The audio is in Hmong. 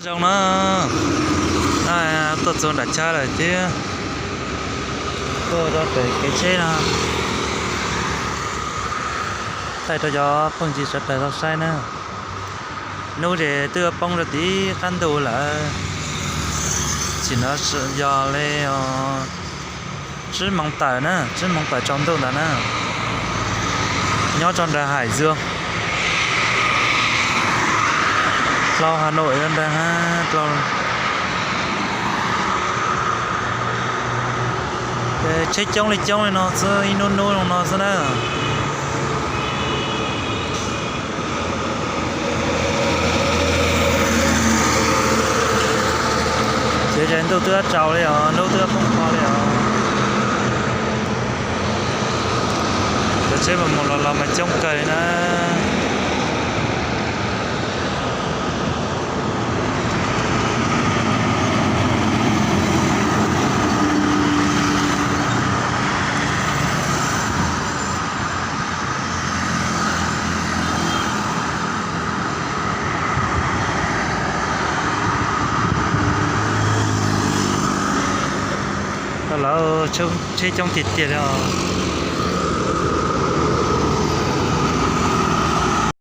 Zoo na, tuaj txog nram chaw lawm thiab, tuaj rau pem kev tsheb no, thaij rau cov phooj ywg sawv daws tau saib na. Hnub ces twb poob rau tim qab ntuj lawm, sim no yog li tsib moos tawm na, tsib moos tawm tsaus ntuj ntawd na, nyob rau nram Hais Zuag, hlau Has Nois ntag, hlau. Tsheb coob li coob li no xwb, ib hnub hnub zoo no xwb na. Ces ntuj twb tsaus li os, hnub twb poob qho li os. Cov tsheb mas mus los los mas coob kawg li na. Lawv tsheb coob tiag tiag li os.